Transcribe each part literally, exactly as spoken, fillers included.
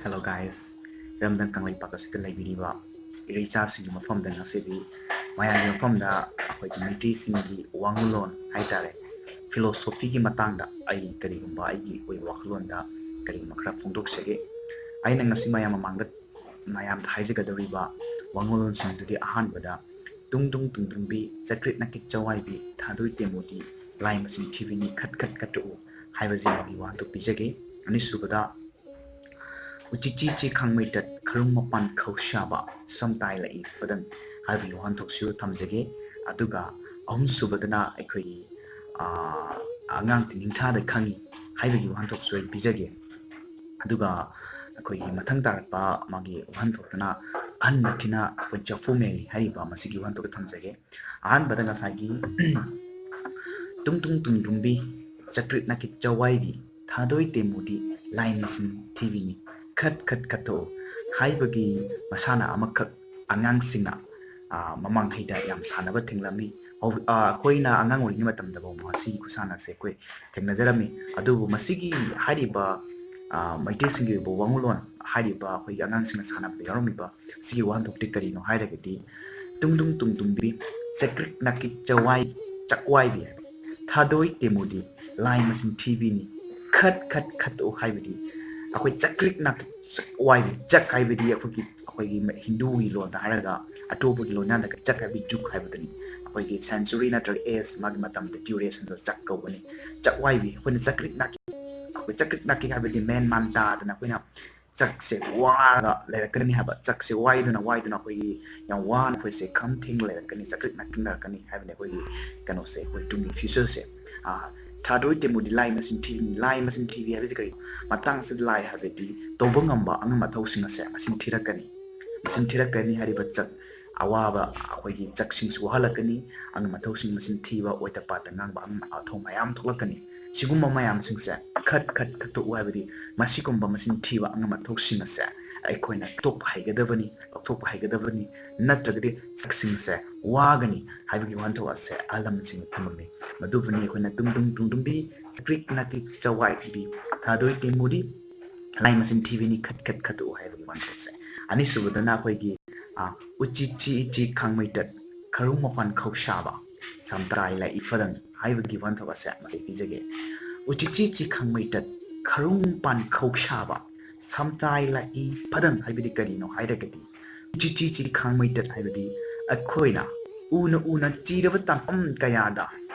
Hello guys, ꯏꯔꯝꯗꯝ ꯀꯪꯂꯩꯄꯥꯛ ꯑꯁꯤꯗ ꯂꯩꯕꯤꯔꯤꯕ ꯏꯔꯩꯆꯥꯁꯤꯡꯒꯤ ꯃꯐꯝꯗ ꯉꯁꯤꯗꯤ ꯃꯌꯥꯝꯒꯤ ꯃꯐꯝꯗ ꯑꯩꯈꯣꯏꯒꯤ ꯃꯩꯇꯩꯁꯤꯡꯒꯤ ꯋꯥꯉꯨꯂꯣꯟ ꯍꯥꯏꯇꯥꯔꯦ, philosophyꯒꯤ ꯃꯇꯥꯡꯗ ꯑꯩ ꯀꯔꯤꯒꯨꯝꯕ ꯑꯩꯒꯤ ꯑꯣꯏꯕ ꯋꯥꯈꯜꯂꯣꯟꯗ ꯀꯔꯤꯒꯨꯝꯕ ꯈꯔ ꯐꯣꯡꯗꯣꯛꯆꯒꯦ꯫ ꯑꯩꯅ ꯉꯁꯤ ꯃꯌꯥꯝ ꯃꯃꯥꯡꯗ ꯃꯌꯥꯝꯗ ꯍꯥꯏꯖꯒꯗꯧꯔꯤꯕ ꯋꯥꯉꯨꯂꯣꯟꯁꯤꯡꯗꯨꯗꯤ ꯑꯍꯥꯟꯕꯗ ꯇꯨꯡꯗꯨꯡ ꯇꯨꯡꯗꯨꯡꯕꯤ, ꯆꯀ꯭ꯔꯤꯠ ꯅꯀꯤꯠ ꯆꯋꯥꯏꯕꯤ, ꯊꯥꯗꯣꯏ ꯇꯦꯃꯨꯗꯤ, ꯂꯥꯏ ꯃꯁꯤꯡ ꯊꯤꯕꯤꯅꯤ, ꯈꯠ ꯈꯠ ꯈꯠꯇꯣꯛꯎ ꯍꯥꯏꯕꯁꯤꯃꯒꯤ ꯋꯥꯍꯟꯊꯣꯛ ꯄꯤꯖꯒꯦ꯫ ꯑꯅꯤꯁꯨꯕꯗ ꯎꯆꯤꯆꯤ ꯆꯤ ꯈꯪꯃꯩꯇꯠ ꯈꯔꯨꯡ ꯃꯄꯥꯟ ꯈꯧꯁꯥꯕ ꯁꯝ ꯇꯥꯏ ꯂꯛꯏ ꯐꯗꯟ ꯍꯥꯏꯕꯒꯤ ꯋꯥꯍꯟꯊꯣꯛꯁꯨ ꯊꯝꯖꯒꯦ꯫ ꯑꯗꯨꯒ ꯑꯍꯨꯝꯁꯨꯕꯗꯅ ꯑꯩꯈꯣꯏꯒꯤ, ꯑꯥ, ꯑꯉꯥꯡ ꯇꯤꯅꯤꯡꯊꯥꯗ ꯈꯪꯉꯤ ꯍꯥꯏꯕꯒꯤ ꯋꯥꯍꯟꯊꯣꯛꯁꯨ ꯑꯩ ꯄꯤꯖꯒꯦ꯫ ꯑꯗꯨꯒ ꯑꯩꯈꯣꯏꯒꯤ ꯃꯊꯪ ꯇꯥꯔꯛꯄ ꯃꯥꯒꯤ ꯋꯥꯍꯟꯊꯣꯛꯇꯅ ꯑꯍꯟ ꯃꯊꯤꯅ ꯑꯩꯈꯣꯏ ꯆꯐꯨ ꯃꯦꯜꯂꯤ ꯍꯥꯏꯔꯤꯕ ꯃꯁꯤꯒꯤ ꯋꯥꯍꯟꯊꯣꯛꯇ ꯊꯝꯖꯒꯦ꯫ ꯑꯍꯥꯟꯕꯗ ꯉꯁꯥꯏꯒꯤ ꯇꯨꯡ ꯇꯨꯡ ꯇꯨꯡ ꯇꯨꯡꯕꯤ, ꯆꯀ꯭ꯔꯤꯠ ꯅꯥꯀꯤꯠ ꯆꯋꯥꯏꯕꯤ, ꯊꯥꯗꯣꯏ ꯇꯦꯃꯨꯗꯤ, ꯂꯥꯏ ꯃꯁꯤꯡ ꯊꯤꯕꯤꯅꯤ, ꯈꯠ ꯈꯠ ꯈꯠꯇꯣꯛꯎ ꯍꯥꯏꯕꯒꯤ ꯃꯁꯥꯟꯅ ꯑꯃꯈꯛ ꯑꯉꯥꯡꯁꯤꯡꯅ, ꯑ, ꯃꯃꯥꯡꯉꯩꯗ ꯌꯥꯝ ꯁꯥꯟꯅꯕ ꯊꯦꯡꯂꯝꯃꯤ꯫ ꯍꯧ-, ꯑ, ꯑꯩꯈꯣꯏꯅ ꯑꯉꯥꯡ ꯑꯣꯏꯔꯤꯉꯩ ꯃꯇꯝꯗꯐꯥꯎ ꯃꯁꯤꯒꯤ ꯈꯨꯁꯥꯟꯅꯁꯦ ꯑꯩꯈꯣꯏ ꯊꯦꯡꯅꯖꯔꯝꯃꯤ꯫ ꯑꯗꯨꯕꯨ ꯃꯁꯤꯒꯤ ꯍꯥꯏꯔꯤꯕ, ꯑ, ꯃꯩꯇꯩꯁꯤꯡꯒꯤ ꯑꯣꯏꯕ ꯋꯥꯉꯨꯂꯣꯟ ꯍꯥꯏꯔꯤꯕ ꯑꯩꯈꯣꯏꯒꯤ ꯑꯉꯥꯡꯁꯤꯡꯅ ꯁꯥꯟꯅꯕꯗ ꯌꯥꯎꯔꯝꯃꯤꯕ ꯁꯤꯒꯤ ꯋꯥꯍꯟꯊꯣꯛꯇꯤ ꯀꯔꯤꯅꯣ ꯍꯥꯏꯔꯒꯗꯤ, ꯇꯨꯡꯗꯨꯡ ꯇꯨꯡꯗꯨꯡꯕꯤ, ꯆꯀ꯭ꯔꯤꯛ ꯅꯥꯀꯤꯛ ꯆꯋꯥꯏ, ꯆꯛꯋꯥꯏꯕꯤ ꯍꯥꯏꯕ, ꯊꯥꯗꯣꯏ ꯇꯦꯃꯨꯗꯤ, ꯂꯥꯏ ꯃꯁꯤꯡ ꯊꯤꯕꯤꯅꯤ, ꯈꯠ ꯈꯠ ꯈꯠꯇꯣꯛꯎ ꯍꯥꯏꯕꯗꯤ ꯑꯩꯈꯣꯏ ꯆꯀ꯭ꯔꯤꯛ ꯅꯥꯀꯤꯛ ꯆꯛꯋꯥꯏꯕꯤ, ꯆꯛ ꯍꯥꯏꯕꯗꯤ ꯑꯩꯈꯣꯏꯒꯤ, ꯑꯩꯈꯣꯏꯒꯤ ꯍꯤꯟꯗꯨꯒꯤ ꯂꯣꯟꯗ ꯍꯥꯏꯔꯒ ꯑꯇꯣꯞꯄꯒꯤ ꯂꯣꯟꯌꯥꯟꯗ ꯆꯛ ꯍꯥꯏꯕꯗꯤ ꯖꯨꯛ ꯍꯥꯏꯕꯗꯨꯅꯤ꯫ ꯑꯩꯈꯣꯏꯒꯤ century ꯅꯠꯇ꯭ꯔꯒ age ꯃꯥꯒꯤ ꯃꯇꯝꯗ duration ꯗꯣ ꯆꯛ ꯀꯧꯒꯅꯤ꯫ ꯆꯛꯋꯥꯏꯕꯤ, ꯑꯩꯈꯣꯏꯅ ꯆꯀ꯭ꯔꯤꯛ ꯅꯥꯀꯤꯛ, ꯑꯩꯈꯣꯏ ꯆꯀ꯭ꯔꯤꯛ ꯅꯥꯀꯤꯛ ꯍꯥꯏꯕꯗꯤ ꯃꯦꯟ ꯃꯥꯟ ꯇꯥꯗꯅ ꯑꯩꯈꯣꯏꯅ ꯆꯛꯁꯦ ꯋꯥꯔꯒ ꯂꯩꯔꯛꯀꯅꯤ ꯍꯥꯏꯕ꯫ ꯆꯛꯁꯦ ꯋꯥꯏꯗꯨꯅ, ꯋꯥꯏꯗꯨꯅ ꯑꯩꯈꯣꯏꯒꯤ ꯌꯥꯝ ꯋꯥꯅ ꯑꯩꯈꯣꯏꯁꯦ ꯈꯝ ꯊꯦꯡꯅ ꯂꯩꯔꯛꯀꯅꯤ, ꯆꯀ꯭ꯔꯤꯛ ꯅꯥꯀꯤꯛ ꯅꯥꯔꯛꯀꯅꯤ ꯍꯥꯏꯕꯅꯤ ꯑꯩꯈꯣꯏꯒꯤ ꯀꯩꯅꯣꯁꯦ, ꯑꯩꯈꯣꯏ ꯇꯨꯡꯒꯤ future ꯁꯦ꯫ ꯑꯥ, ꯊꯥꯗꯣꯏ ꯇꯦꯃꯨꯗꯤ ꯂꯥꯏ ꯃꯁꯤꯡ ꯊꯤꯕꯤꯅꯤ꯫ ꯂꯥꯏ ꯃꯁꯤꯡ ꯊꯤꯕꯤ ꯍꯥꯏꯕꯁꯤ ꯀꯔꯤ? ꯃꯇꯥꯡ ꯑꯁꯤꯗ ꯂꯥꯏ ꯍꯥꯏꯕꯗꯤ ꯇꯧꯕ ꯉꯝꯕ ꯑꯉꯝ ꯑꯊꯧꯁꯤꯡ ꯑꯁꯦ ꯃꯁꯤꯡ ꯊꯤꯔꯛꯀꯅꯤ꯫ ꯃꯁꯤꯡ ꯊꯤꯔꯛꯀꯅꯤ ꯍꯥꯏꯔꯤꯕ ꯆꯛ, ꯑꯋꯥꯕ ꯑꯩꯈꯣꯏꯒꯤ ꯆꯛꯁꯤꯡꯁꯨ ꯋꯥꯍꯜꯂꯛꯀꯅꯤ꯫ ꯑꯉꯝ ꯑꯊꯧꯁꯤꯡ ꯃꯁꯤꯡ ꯊꯤꯕ, ꯑꯣꯏꯗ ꯄꯥꯗ ꯉꯥꯡꯕ ꯑꯉꯝ ꯑꯊꯧ ꯃꯌꯥꯝ ꯊꯣꯛꯂꯛꯀꯅꯤ꯫ ꯁꯤꯒꯨꯝꯕ ꯃꯌꯥꯝꯁꯤꯡꯁꯦ ꯈꯠ ꯈꯠ ꯈꯠꯇꯣꯛꯎ ꯍꯥꯏꯕꯗꯤ ꯃꯁꯤꯒꯨꯝꯕ ꯃꯁꯤꯡ ꯊꯤꯕ ꯑꯉꯝ ꯑꯊꯧꯁꯤꯡ ꯑꯁꯦ ꯑꯩꯈꯣꯏꯅ ꯈꯠꯇꯣꯛꯄ ꯍꯩꯒꯗꯕꯅꯤ, ꯂꯧꯊꯣꯛꯄ ꯍꯩꯒꯗꯕꯅꯤ꯫ ꯅꯠꯇ꯭ꯔꯒꯗꯤ ꯆꯛꯁꯤꯡꯁꯦ ꯋꯥꯒꯅꯤ ꯍꯥꯏꯕꯒꯤ ꯋꯥꯍꯟꯊꯣꯛ ꯑꯁꯦ ꯑꯍꯜ ꯂꯃꯟꯁꯤꯡꯅ ꯊꯝꯃꯝꯃꯤ꯫ ꯃꯗꯨꯕꯨꯅꯤ ꯑꯩꯈꯣꯏꯅ ꯇꯨꯡꯗꯨꯡ ꯇꯨꯡꯗꯨꯝꯕꯤ, ꯆꯀ꯭ꯔꯤꯛ ꯅꯥꯀꯤꯛ ꯆꯋꯥꯏꯕꯤ, ꯊꯥꯗꯣꯏ ꯇꯦꯃꯨꯔꯤ, ꯂꯥꯏ ꯃꯆꯤꯟ ꯊꯤꯕꯤꯅꯤ ꯈꯠ ꯈꯠ ꯈꯠꯇꯣꯛꯎ ꯍꯥꯏꯕꯒꯤ ꯋꯥꯍꯟꯊꯣꯛꯁꯦ꯫ ꯑꯅꯤꯁꯨꯕꯗꯅ ꯑꯩꯈꯣꯏꯒꯤ, ꯑ, ꯎꯆꯤ ꯆꯤ ꯏꯆꯤ ꯈꯥꯡꯃꯩꯇꯠ ꯈꯔꯨꯡ ꯃꯄꯥꯟ ꯈꯧꯁꯥꯕ ꯁꯝꯇꯥꯏ ꯂꯥꯏ ꯏꯐꯗꯪ ꯍꯥꯏꯕꯒꯤ ꯋꯥꯍꯟꯊꯣꯛ ꯑꯁꯦ ꯃꯁꯤ ꯄꯤꯖꯒꯦ꯫ ꯎꯆꯤ ꯆꯤ ꯏꯆꯤ ꯈꯥꯡꯃꯩꯇꯠ ꯈꯔꯨꯡ ꯃꯄꯥꯟ ꯈꯧꯁꯥꯕ ꯁꯝꯇꯥꯏ ꯂꯥꯏ ꯏꯐꯗꯪ ꯍꯥꯏꯕꯗꯤ ꯀꯔꯤꯅꯣ ꯍꯥꯏꯔꯒꯗꯤ, ꯎꯆꯤ ꯆꯤ ꯏꯆꯤ ꯈꯥꯡꯃꯩꯇꯠ ꯍꯥꯏꯕꯗꯤ ꯑꯩꯈꯣꯏꯅ ꯎꯅ ꯎꯅ ꯆꯤꯔꯕ ꯇꯥꯟꯐꯝ ꯀꯌꯥꯗ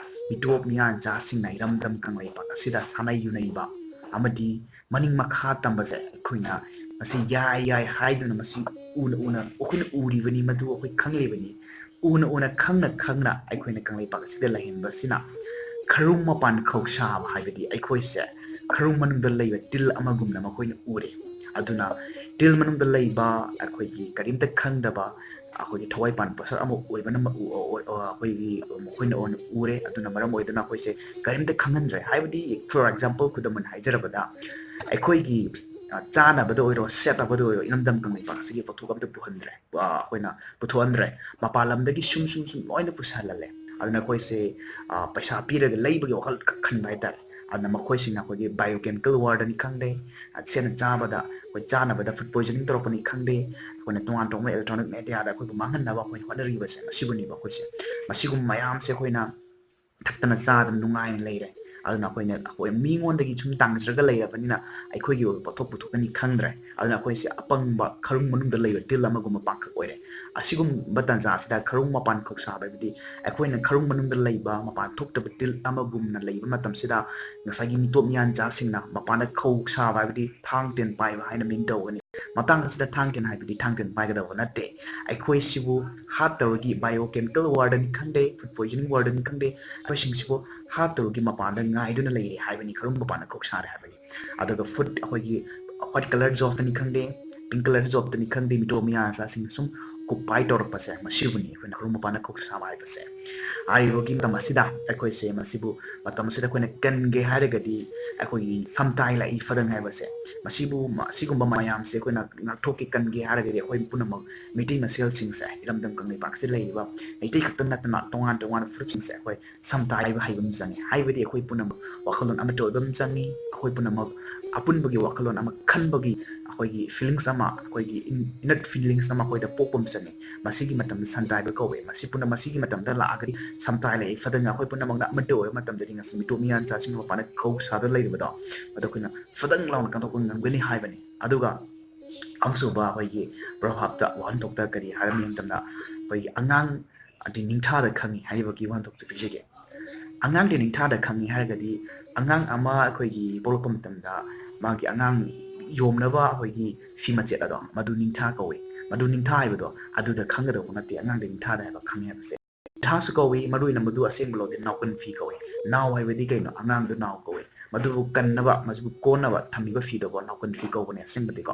ꯃꯤꯇꯣꯞ ꯃꯤꯌꯥꯟꯆꯥꯁꯤꯡꯅ ꯏꯔꯝꯗꯝ ꯀꯪꯂꯩꯄꯥꯛ ꯑꯁꯤꯗ ꯁꯥꯟꯅ ꯌꯨꯅꯩꯕ ꯑꯃꯗꯤ ꯃꯅꯤꯡ ꯃꯈꯥ ꯇꯝꯕꯁꯦ ꯑꯩꯈꯣꯏꯅ ꯃꯁꯤ ꯌꯥꯏ ꯌꯥꯏ ꯍꯥꯏꯗꯨꯅ ꯃꯁꯤ ꯎꯅ ꯎꯅ ꯑꯩꯈꯣꯏꯅ ꯎꯔꯤꯕꯅꯤ, ꯃꯗꯨ ꯑꯩꯈꯣꯏ ꯈꯪꯂꯤꯕꯅꯤ꯫ ꯎꯅ ꯎꯅ ꯈꯪꯅ ꯈꯪꯅ ꯑꯩꯈꯣꯏꯅ ꯀꯪꯂꯩꯄꯥꯛ ꯑꯁꯤꯗ ꯂꯩꯍꯟꯕꯁꯤꯅ ꯈꯔꯨꯡ ꯃꯄꯥꯟ ꯈꯧꯁꯥꯕ ꯍꯥꯏꯕꯗꯤ ꯑꯩꯈꯣꯏꯁꯦ ꯈꯔꯨꯡ ꯃꯅꯨꯡꯗ ꯂꯩꯕ ꯇꯤꯜ ꯑꯃꯒꯨꯝꯅ ꯃꯈꯣꯏꯅ ꯎꯔꯦ꯫ ꯑꯗꯨꯅ ꯇꯤꯜ ꯃꯅꯨꯡꯗ ꯂꯩꯕ ꯑꯩꯈꯣꯏꯒꯤ ꯀꯔꯤꯝꯇ ꯈꯪꯗꯕ ꯑꯩꯈꯣꯏꯒꯤ ꯊꯋꯥꯏ ꯄꯥꯟꯕ ꯄꯣꯠꯁꯛ ꯑꯃ ꯑꯣꯏꯕꯅ ꯃ-, ꯎ-, ꯑ-, ꯑ-, ꯑꯩꯈꯣꯏꯒꯤ ꯃꯈꯣꯏꯅ ꯑꯣꯏꯅ ꯎꯔꯦ꯫ ꯑꯗꯨꯅ ꯃꯔꯝ ꯑꯣꯏꯗꯨꯅ ꯑꯩꯈꯣꯏꯁꯦ ꯀꯔꯤꯝꯇ ꯈꯪꯍꯟꯗ꯭ꯔꯦ꯫ ꯍꯥꯏꯕꯗꯤ, for example, ꯈꯨꯗꯝ ꯑꯣꯏꯅ ꯍꯥꯏꯖꯔꯕꯗ, ꯑꯩꯈꯣꯏꯒꯤ, ꯑ, ꯆꯥꯅꯕꯗ ꯑꯣꯏꯔꯣ, ꯁꯦꯠꯅꯕꯗ ꯑꯣꯏꯔꯣ, ꯏꯔꯝꯗꯝ ꯀꯪꯂꯩꯄꯥꯛ ꯑꯁꯤꯒꯤ ꯄꯣꯠꯊꯣꯛ ꯑꯝꯇ ꯄꯨꯍꯟꯗ꯭ꯔꯦ꯫ ꯑ, ꯑꯩꯈꯣꯏꯅ ꯄꯨꯊꯣꯛꯍꯟꯗ꯭ꯔꯦ꯫ ꯃꯄꯥꯟ ꯂꯝꯗꯒꯤ ꯁꯨꯝ, ꯁꯨꯝ, ꯁꯨꯝ ꯂꯣꯏꯅ ꯄꯨꯁꯜꯍꯜꯂꯦ꯫ ꯑꯗꯨꯅ ꯑꯩꯈꯣꯏꯁꯦ, ꯑ, ꯄꯩꯁꯥ ꯄꯤꯔꯒ ꯂꯩꯕꯒꯤ ꯋꯥꯈꯜ ꯈꯛ ꯈꯟꯕ ꯍꯥꯏꯇꯥꯔꯦ꯫ ꯑꯗꯨꯅ ꯃꯈꯣꯏꯁꯤꯡꯅ ꯑꯩꯈꯣꯏꯒꯤ biochemical warꯗꯅꯤ ꯈꯪꯗꯦ, ꯑ, ꯁꯦꯠꯅ ꯆꯥꯕꯗ ꯑꯩꯈꯣꯏ ꯆꯥꯅꯕꯗ food poisoning ꯇꯧꯔꯛꯄꯅꯤ ꯈꯪꯗꯦ, ꯑꯩꯈꯣꯏꯅ ꯇꯣꯉꯥꯟ ꯇꯣꯉꯥꯟꯕ electronic mediaꯗ ꯑꯩꯈꯣꯏꯕꯨ ꯃꯥꯡꯍꯟꯅꯕ ꯑꯩꯈꯣꯏꯅ ꯍꯣꯠꯅꯔꯤꯕꯁꯦ ꯃꯁꯤꯕꯨꯅꯦꯕ ꯑꯩꯈꯣꯏꯁꯦ꯫ ꯃꯁꯤꯒꯨꯝꯕ ꯃꯌꯥꯝꯁꯦ ꯑꯩꯈꯣꯏꯅ ꯊꯛꯇꯅ ꯆꯥꯗꯅ ꯅꯨꯡꯉꯥꯏꯅ ꯂꯩꯔꯦ꯫ ꯑꯗꯨꯅ ꯑꯩꯈꯣꯏꯅ, ꯑꯩꯈꯣꯏ ꯃꯤꯉꯣꯟꯗꯒꯤ ꯁꯨꯝ ꯇꯥꯡꯖꯔꯒ ꯂꯩꯔꯕꯅꯤꯅ ꯑꯩꯈꯣꯏꯒꯤ ꯑꯣꯏꯕ ꯄꯣꯠꯊꯣꯛ ꯄꯨꯊꯣꯛꯀꯅꯤ ꯈꯪꯗ꯭ꯔꯦ꯫ ꯑꯗꯨꯅ ꯑꯩꯈꯣꯏꯁꯦ ꯑꯄꯪꯕ ꯈꯔꯨꯡ ꯃꯅꯨꯡꯗ ꯂꯩꯕ ꯇꯤꯜ ꯑꯃꯒꯨꯝꯕ ꯄꯥꯡꯈꯛ ꯑꯣꯏꯔꯦ꯫ ꯑꯁꯤꯒꯨꯝꯕ ꯇꯥꯟꯖꯥ ꯑꯁꯤꯗ ꯈꯔꯨꯡ ꯃꯄꯥꯟ ꯈꯧꯁꯥꯕ ꯍꯥꯏꯕꯗꯤ ꯑꯩꯈꯣꯏꯅ ꯈꯔꯨꯡ ꯃꯅꯨꯡꯗ ꯂꯩꯕ ꯃꯄꯥꯟ ꯊꯣꯛꯇꯕ ꯇꯤꯜ ꯑꯃꯒꯨꯝꯅ ꯂꯩꯕ ꯃꯇꯝꯁꯤꯗ ꯉꯁꯥꯏꯒꯤ ꯃꯤꯇꯣꯞ ꯃꯤꯌꯥꯟꯆꯥꯁꯤꯡꯅ ꯃꯄꯥꯟꯗ ꯈꯧ ꯁꯥꯕ ꯍꯥꯏꯕꯗꯤ ꯊꯥꯡ ꯇꯦꯟ ꯄꯥꯏꯕ ꯍꯥꯏꯅ ꯃꯤꯡ ꯇꯧꯒꯅꯤ꯫ ꯃꯇꯥꯡ ꯑꯁꯤꯗ ꯊꯥꯡ ꯇꯦꯟ ꯍꯥꯏꯕꯗꯤ ꯊꯥꯡ ꯇꯦꯟ ꯄꯥꯏꯒꯗꯕ ꯅꯠꯇꯦ꯫ ꯑꯩꯈꯣꯏꯁꯤꯕꯨ ꯍꯥꯠꯇꯧꯔꯒꯤ biochemical warꯗꯅꯤ ꯈꯪꯗꯦ, food poisoning warꯗꯅꯤ ꯈꯪꯗꯦ, ꯑꯩꯈꯣꯏꯁꯤꯡꯁꯤꯕꯨ ꯍꯥꯠꯇꯧꯔꯒꯤ ꯃꯄꯥꯟꯗ ꯉꯥꯏꯗꯨꯅ ꯂꯩꯔꯦ ꯍꯥꯏꯕꯅꯤ, ꯈꯔꯨꯡ ꯃꯄꯥꯟꯗ ꯈꯧ ꯁꯥꯔꯦ ꯍꯥꯏꯕꯅꯤ꯫ ꯑꯗꯨꯒ food, ꯑꯩꯈꯣꯏꯒꯤ white colour ꯖꯣꯞꯇꯅꯤ ꯈꯪꯗꯦ, pink colour ꯖꯣꯞꯇꯅꯤ ꯈꯪꯗꯦ, ꯃꯤꯇꯣꯞ ꯃꯤꯌꯥꯟꯆꯥꯁꯤꯡꯅ ꯁꯨꯝ ꯀꯨꯞꯄꯥꯏ ꯇꯧꯔꯛꯄꯁꯦ ꯃꯁꯤꯕꯨꯅꯤ ꯑꯩꯈꯣꯏꯅ ꯈꯔꯨꯡ ꯃꯄꯥꯟꯗ ꯈꯧ ꯁꯥꯕ ꯍꯥꯏꯕꯁꯦ꯫ ꯍꯥꯏꯔꯤꯕꯒꯤ ꯃꯇꯝ ꯑꯁꯤꯗ ꯑꯩꯈꯣꯏꯁꯦ ꯃꯁꯤꯕꯨ, ꯃꯇꯝ ꯑꯁꯤꯗ ꯑꯩꯈꯣꯏꯅ ꯀꯟꯒꯦ ꯍꯥꯏꯔꯒꯗꯤ ꯑꯩꯈꯣꯏꯒꯤ ꯁꯝꯇꯥꯏ ꯂꯥꯏ ꯏꯐꯗꯪ ꯍꯥꯏꯕꯁꯦ, ꯃꯁꯤꯕꯨ, ꯃ-, ꯑꯁꯤꯒꯨꯝꯕ ꯃꯌꯥꯝꯁꯦ ꯑꯩꯈꯣꯏꯅ ꯉꯥꯛꯊꯣꯛꯀꯦ, ꯀꯟꯒꯦ ꯍꯥꯏꯔꯒꯗꯤ ꯑꯩꯈꯣꯏ ꯄꯨꯝꯅꯃꯛ ꯃꯩꯇꯩ ꯃꯁꯦꯜꯁꯤꯡꯁꯦ, ꯏꯔꯝꯗꯝ ꯀꯪꯂꯩꯄꯥꯛꯁꯤꯗ ꯂꯩꯔꯤꯕ ꯃꯩꯇꯩ ꯈꯛꯇ ꯅꯠꯇꯅ ꯇꯣꯉꯥꯟ ꯇꯣꯉꯥꯟꯕ ꯐꯨꯔꯨꯞꯁꯤꯡꯁꯦ ꯑꯩꯈꯣꯏ ꯁꯝꯇꯥꯏꯕ ꯍꯩꯕ ꯑꯃ ꯆꯪꯉꯤ꯫ ꯍꯥꯏꯕꯗꯤ ꯑꯩꯈꯣꯏ ꯄꯨꯝꯅꯃꯛ ꯋꯥꯈꯜꯂꯣꯟ ꯑꯃꯠꯇ ꯑꯣꯏꯕ ꯑꯃ ꯆꯪꯉꯤ꯫ ꯑꯩꯈꯣꯏ ꯄꯨꯝꯅꯃꯛ, ꯑꯄꯨꯟꯕꯒꯤ ꯋꯥꯈꯜꯂꯣꯟ ꯑꯃ ꯈꯟꯕꯒꯤ ꯑꯩꯈꯣꯏꯒꯤ feelings ꯑꯃ, ꯑꯩꯈꯣꯏꯒꯤ in- inner feelings ꯑꯃ ꯑꯩꯈꯣꯏꯗ ꯄꯣꯛꯄ ꯑꯃ ꯆꯪꯉꯤ꯫ ꯃꯁꯤꯒꯤ ꯃꯇꯝꯗ ꯁꯝꯇꯥꯏꯕ ꯀꯧꯋꯦ꯫ ꯃꯁꯤ ꯄꯨꯟꯅ ꯃꯁꯤꯒꯤ ꯃꯇꯝꯗ ꯂꯥꯛꯑꯒꯗꯤ ꯁꯝꯇꯥꯏ ꯂꯩ ꯐꯗꯅ ꯑꯩꯈꯣꯏ ꯄꯨꯝꯅꯃꯛꯅ ꯑꯃꯠꯇ ꯑꯣꯏꯕ ꯃꯇꯝꯗꯗꯤ ꯉꯁꯤ ꯃꯤꯇꯣꯞ ꯃꯤꯌꯥꯟ ꯆꯥꯁꯤꯡ ꯃꯄꯥꯟꯗ ꯈꯧ ꯁꯥꯗꯨꯅ ꯂꯩꯔꯤꯕꯗꯣ, ꯃꯗꯨ ꯑꯩꯈꯣꯏꯅ ꯐꯗꯪ ꯂꯥꯎꯅ ꯀꯟꯊꯣꯛꯄ ꯉꯝꯒꯅꯤ ꯍꯥꯏꯕꯅꯤ꯫ ꯑꯗꯨꯒ ꯑꯍꯨꯝꯁꯨꯕ ꯑꯩꯈꯣꯏꯒꯤ ꯄ꯭ꯔꯣꯚꯥꯞꯇ ꯋꯥꯍꯟꯊꯣꯛꯇ ꯀꯔꯤ ꯍꯥꯏꯔꯝꯃꯤ ꯃꯇꯝꯗ, ꯑꯩꯈꯣꯏꯒꯤ ꯑꯉꯥꯡ ꯑꯗꯤ ꯅꯤꯡꯊꯥꯗ ꯈꯪꯉꯤ ꯍꯥꯏꯔꯤꯕꯒꯤ ꯋꯥꯍꯟꯊꯣꯛꯇ ꯄꯤꯖꯒꯦ꯫ ꯑꯉꯥꯡꯗꯤ ꯅꯤꯡꯊꯥꯗ ꯈꯪꯉꯤ ꯍꯥꯏꯔꯒꯗꯤ, ꯑꯉꯥꯡ ꯑꯃ ꯑꯩꯈꯣꯏꯒꯤ ꯄꯣꯛꯂꯛꯄ ꯃꯇꯝꯗ ꯃꯥꯒꯤ ꯑꯉꯥꯡ ꯌꯣꯝꯅꯕ ꯑꯩꯈꯣꯏꯒꯤ ꯐꯤ ꯃꯆꯦꯠ ꯑꯗꯣ, ꯃꯗꯨ ꯅꯤꯡꯊꯥ ꯀꯧꯏ꯫ ꯃꯗꯨ ꯅꯤꯡꯊꯥ ꯍꯥꯏꯕꯗꯣ ꯑꯗꯨꯗ ꯈꯪꯒꯗꯧꯕ ꯅꯠꯇꯦ, ꯑꯉꯥꯡꯗꯤ ꯅꯤꯡꯊꯥꯗ ꯍꯥꯏꯕ ꯈꯪꯉꯤ ꯍꯥꯏꯕꯁꯦ꯫ ꯅꯤꯡꯊꯥꯁꯨ ꯀꯧꯏ, ꯃꯔꯨ ꯑꯣꯏꯅ ꯃꯗꯨ ꯑꯁꯦꯡꯕ ꯂꯣꯟꯗꯤ ꯅꯥꯎꯀꯟ ꯐꯤ ꯀꯧꯏ꯫ ꯅꯥꯎ ꯍꯥꯏꯕꯗꯤ ꯀꯩꯅꯣ? ꯑꯉꯥꯡꯗꯨ ꯅꯥꯎ ꯀꯧꯏ꯫ ꯃꯗꯨꯕꯨ ꯀꯟꯅꯕ, ꯃꯗꯨꯕꯨ ꯀꯣꯟꯅꯕ ꯊꯝꯃꯤꯕ ꯐꯤꯗꯨꯕꯨ ꯅꯥꯎꯀꯟ ꯐꯤ ꯀꯧꯕꯅꯦ ꯑꯁꯦꯡꯕꯗꯤꯀꯣ꯫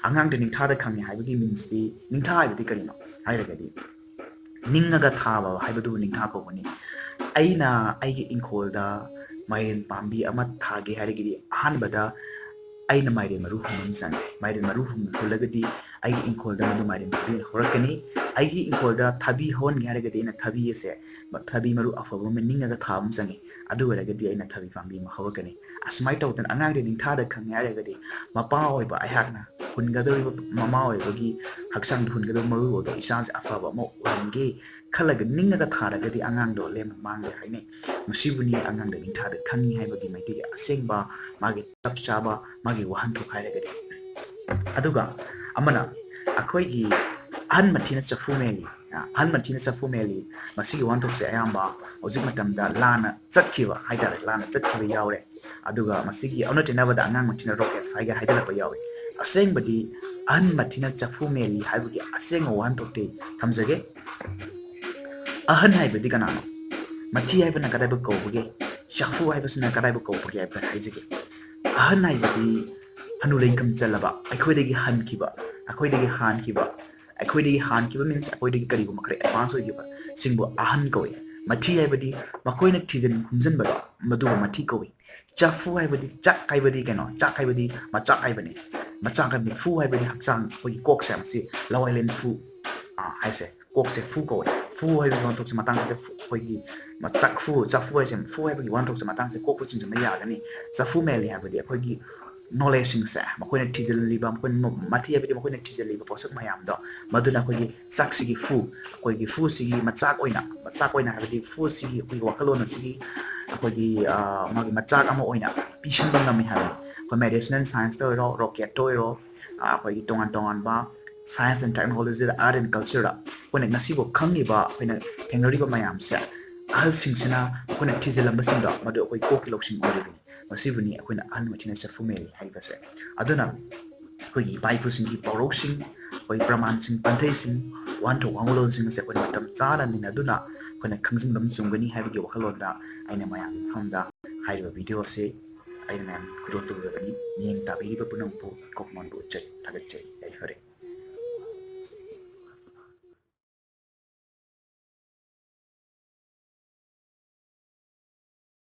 ꯑꯉꯥꯡꯗꯤ ꯅꯤꯡꯊꯥꯗ ꯈꯪꯉꯤ ꯍꯥꯏꯕꯒꯤ meansꯇꯤ, ꯅꯤꯡꯊꯥ ꯍꯥꯏꯕꯗꯤ ꯀꯔꯤꯅꯣ ꯍꯥꯏꯔꯒꯗꯤ, ꯅꯤꯡꯉꯒ ꯊꯥꯕ ꯍꯥꯏꯕꯗꯨꯕꯨ ꯅꯤꯡꯊꯥ ꯀꯧꯕꯅꯤ꯫ ꯑꯩꯅ ꯑꯩꯒꯤ ꯏꯪꯈꯣꯜꯗ ꯃꯥꯏꯔꯦꯟ ꯄꯥꯝꯕꯤ ꯑꯃ ꯊꯥꯒꯦ ꯍꯥꯏꯔꯒꯗꯤ, ꯑꯍꯥꯟꯕꯗ ꯑꯩꯅ ꯃꯥꯏꯔꯦꯟ ꯃꯔꯨ ꯍꯨꯟꯕ ꯑꯃ ꯆꯪꯉꯤ꯫ ꯃꯥꯏꯔꯦꯟ ꯃꯔꯨ ꯍꯨꯟ- ꯍꯨꯜꯂꯒꯗꯤ ꯑꯩꯒꯤ ꯏꯪꯈꯣꯜꯗ ꯃꯗꯨ ꯃꯥꯏꯔꯦꯟ ꯄꯥꯝꯕꯤ ꯑꯣꯏꯅ ꯍꯧꯔꯛꯀꯅꯤ꯫ ꯑꯩꯒꯤ ꯏꯪꯈꯣꯜꯗ ꯊꯕꯤ ꯍꯧꯍꯟꯒꯦ ꯍꯥꯏꯔꯒꯗꯤ, ꯑꯩꯅ ꯊꯕꯤ ꯑꯁꯦ, ꯊꯕꯤ ꯃꯔꯨ ꯑꯐꯕ ꯑꯃ ꯅꯤꯡꯉꯒ ꯊꯥꯕ ꯑꯃ ꯆꯪꯉꯤ꯫ ꯑꯗꯨ ꯑꯣꯏꯔꯒꯗꯤ ꯑꯩꯅ ꯊꯕꯤ ꯄꯥꯝꯕꯤ ꯑꯃ ꯍꯧꯔꯛꯀꯅꯤ꯫ ꯑꯁꯨꯃꯥꯏꯅ ꯇꯧꯗꯅ ꯑꯉꯥꯡꯗꯤ ꯅꯤꯡꯊꯥꯗ ꯈꯪꯉꯦ ꯍꯥꯏꯔꯒꯗꯤ, ꯃꯄꯥ ꯑꯣꯏꯕ ꯑꯩꯍꯥꯛꯅ ꯍꯨꯟꯒꯗꯧꯔꯤꯕ, ꯃꯃꯥ ꯑꯣꯏꯕꯒꯤ ꯍꯛꯆꯥꯡꯗ ꯍꯨꯟꯒꯗꯧꯕ ꯃꯔꯨ ꯑꯗꯣ ꯏꯆꯥꯁꯦ ꯑꯐꯕ ꯑꯃ ꯑꯣꯏꯍꯟꯒꯦ ꯈꯜꯂꯒ ꯅꯤꯡꯉꯒ ꯊꯥꯔꯒꯗꯤ, ꯑꯉꯥꯡꯗꯣ ꯂꯦꯝꯅ ꯃꯥꯡꯗꯦ ꯍꯥꯏꯅꯩ꯫ ꯃꯁꯤꯕꯨꯅꯤ ꯑꯉꯥꯡꯗ ꯅꯤꯡꯊꯥꯗ ꯈꯪꯉꯤ ꯍꯥꯏꯕꯒꯤ ꯃꯩꯇꯩꯒꯤ ꯑꯁꯦꯡꯕ, ꯃꯥꯒꯤ ꯆꯞ ꯆꯥꯕ, ꯃꯥꯒꯤ ꯋꯥꯍꯟꯊꯣꯛ ꯍꯥꯏꯔꯒꯗꯤ꯫ ꯑꯗꯨꯒ ꯑꯃꯅ ꯑꯩꯈꯣꯏꯒꯤ "ꯑꯍꯟ ꯃꯊꯤꯅ ꯆꯐꯨ ꯃꯦꯜꯂꯤ", ꯑ, "ꯑꯍꯟ ꯃꯊꯤꯅ ꯆꯐꯨ ꯃꯦꯜꯂꯤ", ꯃꯁꯤꯒꯤ ꯋꯥꯍꯟꯊꯣꯛꯁꯦ ꯑꯌꯥꯝꯕ ꯍꯧꯖꯤꯛ ꯃꯇꯝꯗ ꯂꯥꯟꯅ ꯆꯠꯈꯤꯕ ꯍꯥꯏꯇꯥꯔꯦ, ꯂꯥꯟꯅ ꯆꯠꯈꯤꯕ ꯌꯥꯎꯔꯦ꯫ ꯑꯗꯨꯒ ꯃꯁꯤꯒꯤ ꯑꯣꯟꯅ ꯇꯩꯅꯕꯗ ꯑꯉꯥꯡ ꯃꯊꯤꯅ rockets ꯍꯥꯏꯒ ꯍꯥꯏꯖꯤꯜꯂꯛꯄ ꯌꯥꯎꯏ꯫ ꯑꯁꯦꯡꯕꯗꯤ "ꯑꯍꯟ ꯃꯊꯤꯅ ꯆꯐꯨ ꯃꯦꯜꯂꯤ" ꯍꯥꯏꯕꯒꯤ ꯑꯁꯦꯡꯕ ꯋꯥꯍꯟꯊꯣꯛꯇꯤ ꯊꯝꯖꯒꯦ꯫ ꯑꯍꯟ ꯍꯥꯏꯕꯗꯤ ꯀꯅꯥꯅꯣ? ꯃꯊꯤ ꯍꯥꯏꯕꯅ ꯀꯗꯥꯏꯕꯨ ꯀꯧꯕꯒꯦ? ꯆꯐꯨ ꯍꯥꯏꯕꯁꯤꯅ ꯀꯗꯥꯏꯕꯨ ꯀꯧꯕꯒꯦ ꯍꯥꯏꯕꯗ ꯍꯥꯏꯖꯒꯦ꯫ ꯑꯍꯟ ꯍꯥꯏꯕꯗꯤ ꯍꯅꯨ ꯂꯩꯡꯀꯝ ꯆꯜꯂꯕ, ꯑꯩꯈꯣꯏꯗꯒꯤ ꯍꯟꯈꯤꯕ, ꯑꯩꯈꯣꯏꯗꯒꯤ ꯍꯥꯟꯈꯤꯕ, ꯑꯩꯈꯣꯏꯗꯒꯤ ꯍꯥꯟꯈꯤꯕ means ꯑꯩꯈꯣꯏꯗꯒꯤ ꯀꯔꯤꯒꯨꯝꯕ ꯈꯔ advance ꯑꯣꯏꯈꯤꯕ ꯁꯤꯡꯕꯨ ꯑꯍꯟ ꯀꯧꯏ꯫ ꯃꯊꯤ ꯍꯥꯏꯕꯗꯤ ꯃꯈꯣꯏꯅ ꯊꯤꯖꯤꯟ ꯈꯨꯝꯖꯤꯟꯕꯗꯣ, ꯃꯗꯨꯕꯨ ꯃꯊꯤ ꯀꯧꯏ꯫ ꯆꯐꯨ ꯍꯥꯏꯕꯗꯤ, ꯆꯥꯛ ꯍꯥꯏꯕꯗꯤ ꯀꯩꯅꯣ? ꯆꯥꯛ ꯍꯥꯏꯕꯗꯤ ꯃꯆꯥꯛ ꯍꯥꯏꯕꯅꯤ꯫ ꯃꯆꯥꯛ ꯍꯥꯏꯕꯗꯤ, ꯐꯨ ꯍꯥꯏꯕꯗꯤ ꯍꯛꯆꯥꯡ, ꯑꯩꯈꯣꯏꯒꯤ ꯀꯣꯛꯁꯦ, ꯃꯁꯤ ꯂꯋꯥꯏ ꯂꯦꯟ ꯐꯨ, ꯑꯥ, ꯍꯥꯏꯁꯦ, ꯀꯣꯛꯁꯦ ꯐꯨ ꯀꯧꯋꯦ꯫ ꯐꯨ ꯍꯥꯏꯕꯒꯤ ꯋꯥꯍꯟꯊꯣꯛꯁꯦ ꯃꯇꯥꯡꯁꯤꯗ ꯐꯨ-, ꯑꯩꯈꯣꯏꯒꯤ ꯃ-, ꯆꯥꯛꯐꯨ, ꯆꯐꯨ ꯍꯥꯏꯁꯦ, ꯐꯨ ꯍꯥꯏꯕꯒꯤ ꯋꯥꯍꯟꯊꯣꯛꯁꯦ ꯃꯇꯥꯡꯁꯦ ꯀꯣꯛꯄꯨ ꯆꯤꯡꯁꯤꯟꯕ ꯌꯥꯒꯅꯤ꯫ ꯆꯐꯨ ꯃꯦꯜꯂꯤ ꯍꯥꯏꯕꯗꯤ ꯑꯩꯈꯣꯏꯒꯤ ꯅꯣꯂꯦꯖꯁꯤꯡꯁꯦ, ꯃꯈꯣꯏꯅ ꯊꯤꯖꯤꯜꯂꯤꯕ, ꯃꯈꯣꯏꯅ ꯃꯊꯤ ꯍꯥꯏꯕꯗꯤ ꯃꯈꯣꯏꯅ ꯊꯤꯖꯤꯜꯂꯤꯕ ꯄꯣꯠꯁꯛ ꯃꯌꯥꯝꯗꯣ, ꯃꯗꯨꯅ ꯑꯩꯈꯣꯏꯒꯤ ꯆꯥꯛꯁꯤꯒꯤ ꯐꯨ, ꯑꯩꯈꯣꯏꯒꯤ ꯐꯨꯁꯤꯒꯤ ꯃꯆꯥꯛ ꯑꯣꯏꯅ, ꯃꯆꯥꯛ ꯑꯣꯏꯅ ꯍꯥꯏꯕꯗꯤ ꯐꯨꯁꯤꯒꯤ ꯑꯩꯈꯣꯏꯒꯤ ꯋꯥꯈꯜꯂꯣꯟ ꯑꯁꯤꯒꯤ ꯑꯩꯈꯣꯏꯒꯤ ꯃꯥꯒꯤ ꯃꯆꯥꯛ ꯑꯃ ꯑꯣꯏꯅ ꯄꯤꯁꯤꯟꯕ ꯉꯝꯃꯤ ꯍꯥꯏꯕꯅꯤ꯫ ꯑꯩꯈꯣꯏ ꯃꯦꯗꯤꯁꯤꯅꯦꯜ ꯁꯥꯏꯟꯁꯇ ꯑꯣꯏꯔꯣ, ꯔꯣꯀꯦꯠꯇ ꯑꯣꯏꯔꯣ, ꯑꯩꯈꯣꯏꯒꯤ ꯇꯣꯉꯥꯟ ꯇꯣꯉꯥꯟꯕ ꯁꯥꯏꯟꯁ ꯑꯦꯟ ꯇꯦꯛꯅꯣꯂꯣꯖꯤꯗ, ꯑꯥꯔꯠ ꯑꯦꯟ ꯀꯜꯆꯔꯗ ꯑꯩꯈꯣꯏꯅ ꯉꯁꯤꯐꯥꯎ ꯈꯪꯉꯤꯕ, ꯑꯩꯈꯣꯏꯅ ꯊꯦꯡꯅꯔꯤꯕ ꯃꯌꯥꯝꯁꯦ, ꯑꯍꯜꯁꯤꯡꯁꯤꯅ ꯑꯩꯈꯣꯏꯅ ꯊꯤꯖꯤꯜꯂꯝꯕꯁꯤꯡꯗꯣ ꯃꯗꯨ ꯑꯩꯈꯣꯏ ꯀꯣꯛꯀꯤ ꯂꯧꯁꯤꯡ ꯑꯣꯏꯔꯤꯕꯅꯤ꯫ ꯃꯁꯤꯕꯨꯅꯤ ꯑꯩꯈꯣꯏꯅ ꯑꯍꯜ ꯃꯊꯤꯅ ꯆꯐꯨ ꯃꯦꯜꯂꯤ ꯍꯥꯏꯔꯤꯕꯁꯦ꯫ ꯑꯗꯨꯅ ꯑꯩꯈꯣꯏꯒꯤ ꯏꯄꯥ ꯏꯄꯨꯁꯤꯡꯒꯤ ꯄꯥꯎꯔꯧꯁꯤꯡ, ꯑꯩꯈꯣꯏ ꯄ꯭ꯔꯃꯥꯟꯁꯤꯡ, ꯄꯟꯊꯩꯁꯤꯡ, ꯋꯥꯍꯟꯊꯣꯛ ꯋꯥꯍꯜꯂꯣꯟꯁꯤꯡ ꯑꯁꯦ ꯑꯩꯈꯣꯏꯅ ꯃꯇꯝ ꯆꯥꯅ ꯅꯩꯅꯗꯨꯅ ꯑꯩꯈꯣꯏꯅ ꯈꯪꯖꯤꯟꯕ ꯑꯃ ꯆꯨꯝꯒꯅꯤ ꯍꯥꯏꯕꯒꯤ ꯋꯥꯈꯜꯂꯣꯟꯗ ꯑꯩꯅ ꯃꯌꯥꯝꯒꯤ ꯃꯐꯝꯗ ꯍꯥꯏꯔꯤꯕ ꯚꯤꯗꯤꯑꯣ ꯑꯁꯤ ꯑꯩꯅ ꯃꯌꯥꯝ ꯈꯨꯗꯣꯜ ꯇꯧꯖꯕꯅꯤ꯫ ꯃꯤꯠꯌꯦꯡ ꯇꯥꯕꯤꯔꯤꯕ ꯄꯨꯝꯅꯃꯛꯄꯨ ꯀꯣꯛꯃꯣꯟꯕꯨ ꯎꯠꯆꯔꯤ, ꯊꯥꯒꯠꯆꯔꯤ꯫ ꯌꯥꯏꯐꯔꯦ꯫